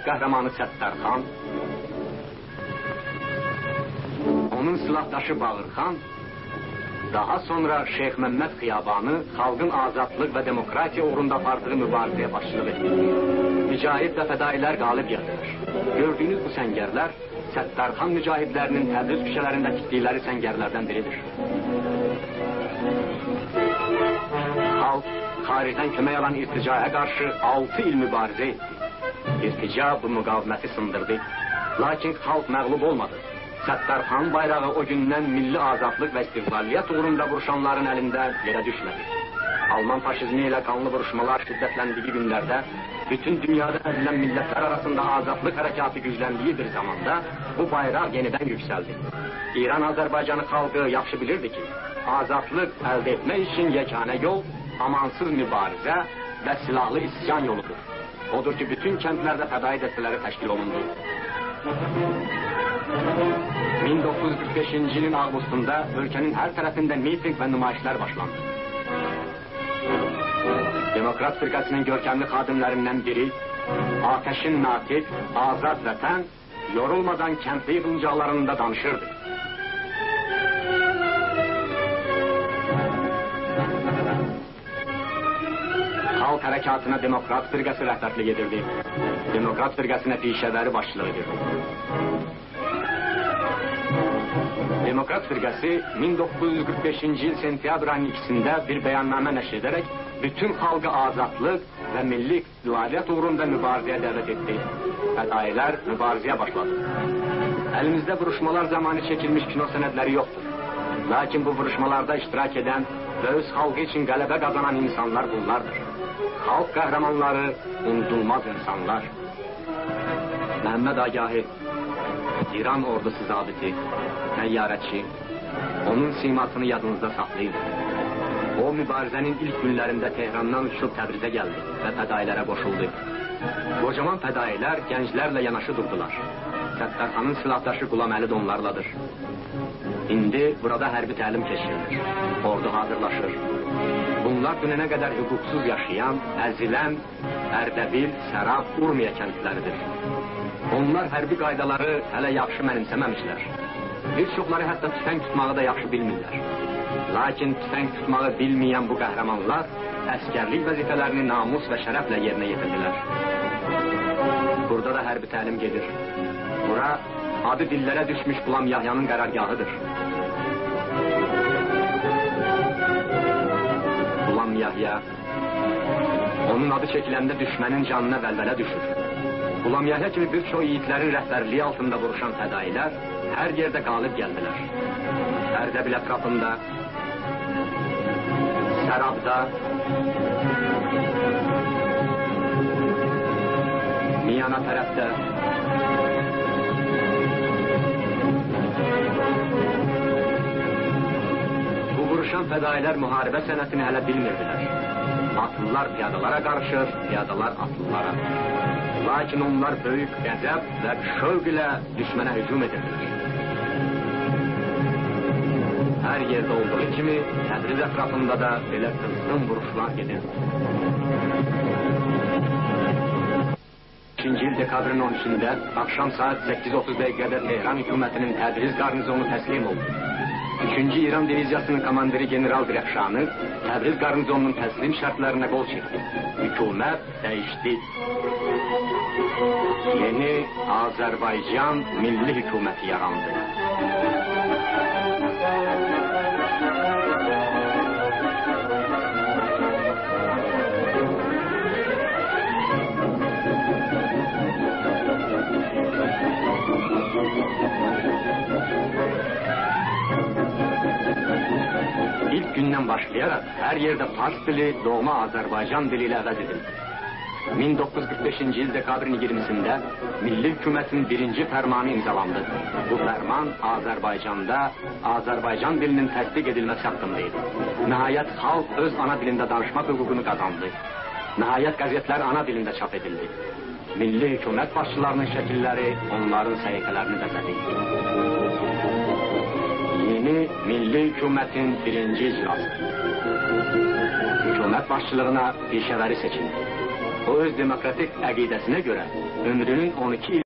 Xalq qəhrəmanı Səttarxan, onun silahdaşı Bağırxan, daha sonra Şeyx Məmməd Xiyabanı xalqın azadlıq və demokratiya uğrunda apardığı mübarizəyə başçılıq etdi. Mücahid və fədailər qalib gəldilər. Gördüyünüz bu səngərlər Səttarxan mücahidlərinin Təbriz küçələrində tikdikləri səngərlərdən biridir. Xalq xaricdən kömək alan irticaya qarşı 6 il mübarizə etdi. İrtica bu müqaviməti sındırdı. Lakin xalq məğlub olmadı. Səttarxan bayrağı o gündən milli azadlıq və istiqlaliyyət uğrunda vuruşanların əlində yerə düşmədi. Alman faşizmi ilə qanlı vuruşmalar şiddətləndiyi günlərdə, bütün dünyada əzilən millətlər arasında azadlıq hərəkatı gücləndiyi bir zamanda bu bayraq yenidən yüksəldi. İran Azərbaycanı xalqı yaxşı bilirdi ki, azadlıq əldə etmək üçün yeganə yol amansız mübarizə və silahlı isyan yoludur. Odur ki, bütün kəndlərdə fədai dəstələri təşkil olundu. 1945-ci ilin avqustunda ölkənin hər tərəfində miting və nümayişlər başlandı. Demokrat Firqəsinin görkəmli xadimlərindən biri, Ateşin Natiq, Azad Vətən, yorulmadan kəndli yığıncaqlarında danışırdı. Xalq hərəkatına Demokrat Firqəsi rəhbərlik edirdi. Demokrat Firqəsinə Pişəvəri başçılıq edirdi. Demokrat Firqəsi 1945-ci il sentyabr ayının 2-sində bir bəyannamə nəşr edərək bütün xalqı azadlıq və milli istiqlaliyyət uğrunda mübarizəyə dəvət etdi. Fədailər mübarizəyə başladı. Əlimizdə vuruşmalar zamanı çəkilmiş kino sənədləri yoxdur. Lakin bu vuruşmalarda iştirak edən və öz xalqı üçün qələbə qazanan insanlar bunlardır. Xalq qəhrəmanları, unudulmaz insanlar. Məhəmməd Agahi, İran ordusu zabiti, təyyarəçi, onun simasını yadınızda saxlayın. O mübarizənin ilk günlərində Tehrandan uçub Təbrizə gəldi və fədailərə qoşuldu. Qocaman fədailər gənclərlə yanaşı durdular. Səttarxanın silahdaşı Qulaməli də onlarladır. İndi burada hərbi təlim keçirilir. Ordu hazırlaşır. Bunlar dünənə qədər hüquqsuz yaşayan, əzilən Ərdəbil, Sərab, Urmiya kəndləridir. Onlar hərbi qaydaları hələ yaxşı mənimsəməmişlər. Bir çoxları hətta tüfəng tutmağı da yaxşı bilmirlər. Lakin tüfəng tutmağı bilməyən bu qəhrəmanlar əsgərlik vəzifələrini namus və şərəflə yerinə yetirdilər. Burada da hərbi təlim gedir. Bura adı dillərə düşmüş Qulam Yahyanın qərargahıdır. Qulam Yahya, onun adı çəkiləndə düşmənin canına vəlvələ düşür. Qulam Yahya kimi bir çox yiğitlərin rəhbərliyi altında vuruşan fədailər hər yerdə qalib gəldilər. Ərdəbil ətrafında, Sərabda, Miyana tərəfdə, bu vuruşan fədailər müharibə sənətini hələ bilmirdilər. Atlılar piyadalara qarışır, piyadalar atlılara. Lakin onlar böyük qəzəb və şövq ilə düşmənə hücum edirdilər. Hər yerdə olduğu kimi Təbriz ətrafında da belə qızğın vuruşlar gedirdi. 2-ci il dekabrın 13-də axşam saat 8:30 dəqiqədə Tehran hökumətinin Təbriz qarnizonu təslim oldu. 3-cü İran diviziyasının komandiri General Dirəxşanı Təbriz qarnizonunun təslim şərtlərinə qol çəkdi. Hökumət dəyişdi. Yeni Azərbaycan Milli Hökuməti yarandı. İlk gündən başlayaraq hər yerdə fars dili doğma Azərbaycan dili ilə əvəz edildi. 1945-ci il dekabrın 20-sində Milli Hökumətin birinci fərmanı imzalandı. Bu fərman Azərbaycanda Azərbaycan dilinin təsdiq edilməsi haqqında idi. Nəhayət xalq öz ana dilində danışmaq hüququnu qazandı. Nəhayət qəzetlər ana dilində çap edildi. Milli hökumət başçılarının şəkilləri onların səhifələrini bəzədi. Yeni Milli Hökumətin birinci iclası. Hökumət başçılığına Pişəvəri seçildi. O öz demokratik əqidəsinə görə ömrünün 12